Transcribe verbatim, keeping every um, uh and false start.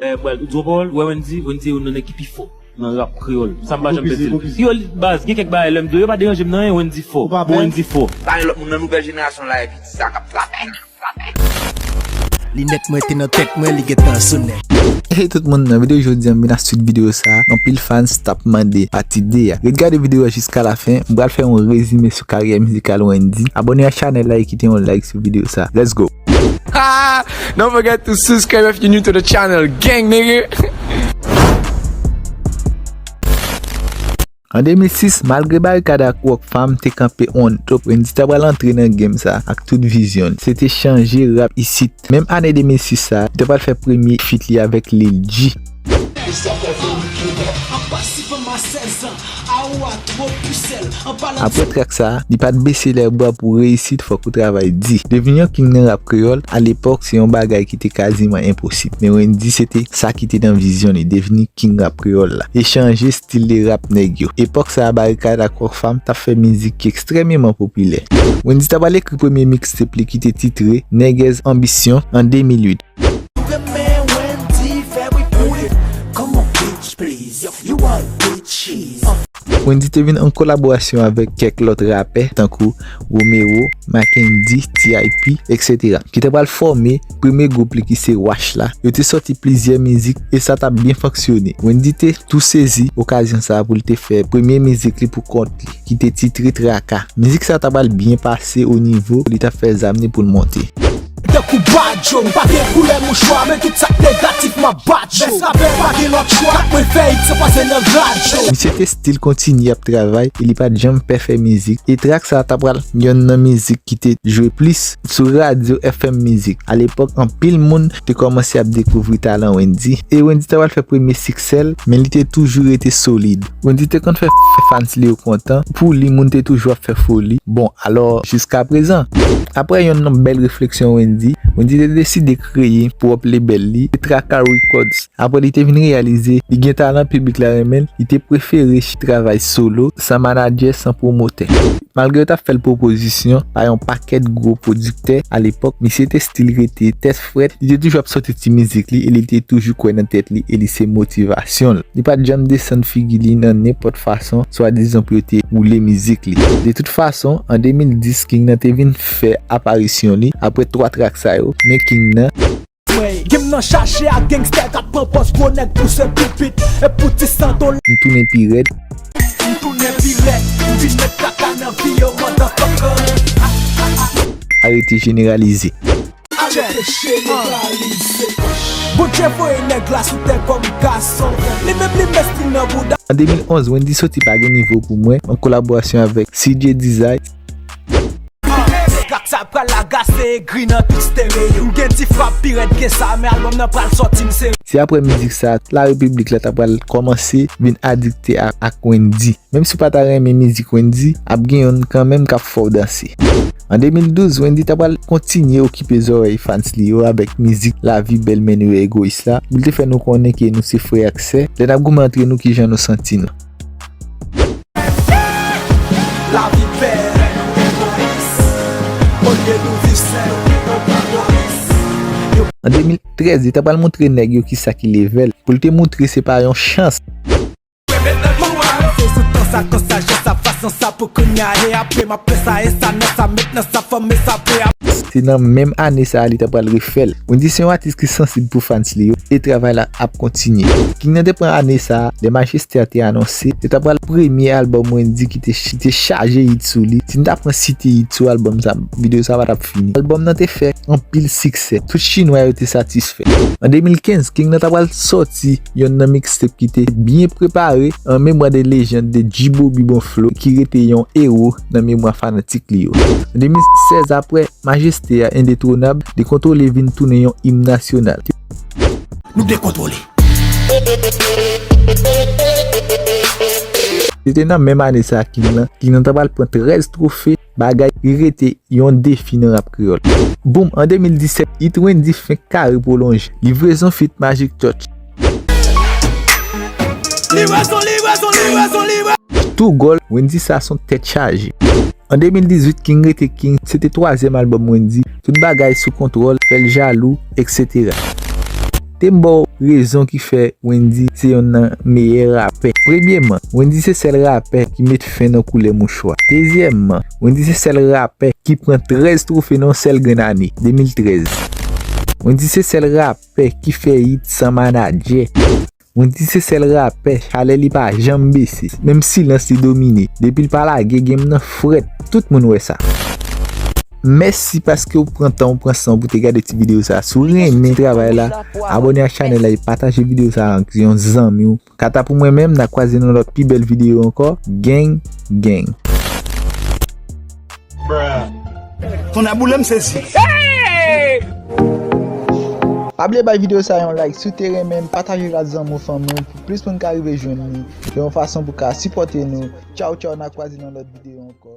Eh, bwèl, ou di yon pawòl, ou wè Wendy, Wendy se youn nan nèg ki pi fò nan rap kreyòl. Sa m pa janm pèdi l. Yo, baz, gen kèk bagay lè m di yo, yo pa deranje m nan anyen, Wendy fò. Bon, Wendy fò. Pa gen lòt moun nan nouvèl jenerasyon la, epi sa k ap frape. Linèt mwen te nan tèt mwen, li gentan sonnen. Hey tout moun, nan videyo jodi a, m vin ak swit videyo sa a. Anpil fans t ap mande pati de a. Ret gade videyo a jiska lafen, m pral fè yon rezime sou karyè mizikal Wendy. Abòne ak chanèl la e kite yon like sou videyo sa a. Let's go! Ha! Don't forget to subscribe if you're new to the channel, gang nigga! An de mil sis, malgre Barikad ak Rockfam te kanpe on top, Wendy ta pral antre nan game sa ak tout vizyon l. Se te chanje rap isit. Menm ane de mil sis sa, li ta pral fè premye feat li avèk Lil G. Apre track sa, li pa t bese lèbra pou reyisit, fòk ou travay di. Devni yon king nan rap kreyòl, alepòk, se yon bagay ki te kaziman enposib. Men Wendy, se te sa ki te nan vizyon li, devni king rap kreyòl la. E chanje stil de rap nèg yo. Epòk sa a, Barikad ak Rockfam t ap fè mizik ki ekstrèmeman popilè. Wendy ta pral ekri premye mixtape li ki te titre Nègèz Anbisyon an de mil uit. Wendy te vin an kolaborasyon avèk kèk lòt rapè, tankou Romero, Mackendy, T I P, et cetera, ki ta pral fòme premye gwoup li ki se Wash la. Yo te sòti plizyè mizik e sa t ap byen fonksyone. Wendy te tou sezi okazyon sa a pou l te fè premye mizik li pou kont li, ki te titre Traka. Mizik sa a ta pral byen pase o nivo li t ap fè zam li pou l monte. Tankou Badjo, m pa gen koulè mouchwa, men tout sa k negatif m ap bat yo. Bès rapè pa gen lòt chwa, kat mwen fè it san pase nan radyo. Misye te still kontinye ap travay e li pa t janm pè fè mizik. E track sa a ta pral yonn nan mizik ki te jwe plis sou radyo F M Mizik. Alepòk, anpil moun te kòmanse ap dekouvri talan Wendy. E Wendy ta pral fè premye siksè l, men li te toujou rete solid. Wendy te konn fè, fè fans li yo kontan. Pou li, moun te toujou ap fè foli. Bon, alò, jiska prezan. Apre yonn nan bèl refleksyon Wendy, Wendy te deside kreye pwòp label li, Traka Records. Apre li te vin reyalize li gen talan, piblik la renmen l, li te prefere travay solo, san manadjè, san pwomotè. Malgre yo t ap fè l pwopozisyon pa yon pakèt gwo pwodiktè alepòk, misye te still rete tèt frèt, li te toujou ap sòti ti mizik li e li te toujou kwè nan tèt li e li se motivasyon l. Li pa t janm desann figi li nan nenpòt fason, swadizan pou yo te woule mizik li. De tout fason, an de mil dis, King nan te vin fè aparisyon li apre twa track sa yo, men King nan. Mwen, game nan chache ak gangstè k ap pran pòz gwo nèg pou se pipit e pou ti santo. M tounen pi rèd. M tounen pi rèd, m vin met kaka nan vi yo, motherfucker. Arete jeneralize. Arete jeneralize. Bondye voye nèg la sou tè kòm gason. Li menm li mèsi nan bouda. An de mil onz, Wendy soti Pa Gen Nivo Pou Mwen, an kolaborasyon avèk C J Design. Track sa pral agase egri nan tout stereo. M gen ti frap pi rèd ke sa, men albòm nan pral sòti, m serye. Se apre mizik sa, la repiblik la ta pral kòmanse vin adikte a, ak Wendy. Menm si w pa ta renmen mizik Wendy, ap gen yonn kanmenm k ap fè w danse. An de mil douz, Wendy ta pral kontinye okipe zòrèy fans li yo avèk mizik Lavi Bèl Men Nou Egoyis la, pou l te fè nou konnen ke nou se frè ak sè. Lè n ap goumen antre nou, kijan nou santi nou? Lavi bèl, men nou egoyis. Olye nou viv senp, nou pran risik. An de mil trèz, li ta pral montre nèg yo kisa ki level. Pou l te montre se pa yon chans. Se sou tan sa, kan sa, jan sa, fason sa pou kounye a, e apre m ap fè sa, e sa, nan sa, met nan sa, fòme sa, pe ap. Se nan menm ane sa a li ta pral refè l. Wendy se yon atis ki sansib pou fans li yo, e travay la ap kontinye. King nan te pran ane sa a, lè Majeste a te anonse, se ta pral premye albòm Wendy ki te, ki te chaje hit sou li. Si n ta pran site hit sou albòm sa, videyo sa pa t ap fini. Albòm nan te fè anpil siksè. Tout chinwa yo te satisfè. An de mil kenz, King nan ta pral sòti yonn nan mixtape ki te byen prepare, An Mémoire des Légendes de G-Bobby Bon Flow, ki rete yon ewo nan memwa fanatik li yo. An de mil sèz, apre Majeste a endetwonab, Dekontwole vin tounen yon im nasyonal. Nou dekontwole. Se te nan menm ane sa a King nan, King nan ta pral pran trèz twofe, bagay ki rete yon defi nan rap kreyòl. Boom, an de mil disèt, hit Wendy fenk kare pwolonje. Livrezon feat Magic Touch. Livrezon, livrezon, livrezon, livrezon. Tou gòl, Wendy sa se yon tèt chaje. An de mil dizuit, King rete King, se te twazyèm albòm Wendy, Tout Bagay Sou Kontwòl, Fè l Jalou, et cetera. Te m ba w rezon ki fè Wendyy se yonn nan meyè rapè. Premyèman, Wendyy se sèl rapè ki met fen nan koulè mouchwa. Dezyèmman, Wendyy se sèl rapè ki pran trèz twofe nan yon sèl grenn ane, de mil trèz. Wendyy se sèl rapè ki fè hit san manadjè. Wendyy se sèl rapè, chalè li pa janm bese. Menm silans li domine. Depi l pa lage, game nan frèt. Tout moun wè sa. Mèsi paske w pran tan, w pran san pou te gade ti videyo sa. Si w renmen travay la, abòne ak chanèl la e pataje videyo sa ak yon zanmi w. Kanta pou mwen menm, n a kwaze nan lòt pi bèl videyo ankò. Gang, gang. Ton a boule m sezi. Pa bliye bay videyo sa yon like si w te renmen l, pataje l ak zanmi w, fanmi w, pou plis moun ka rive jwenn li. Se yon fason pou ka sipòte nou. Tchaw, tchaw, n a kwaze nan lòt videyo ankò.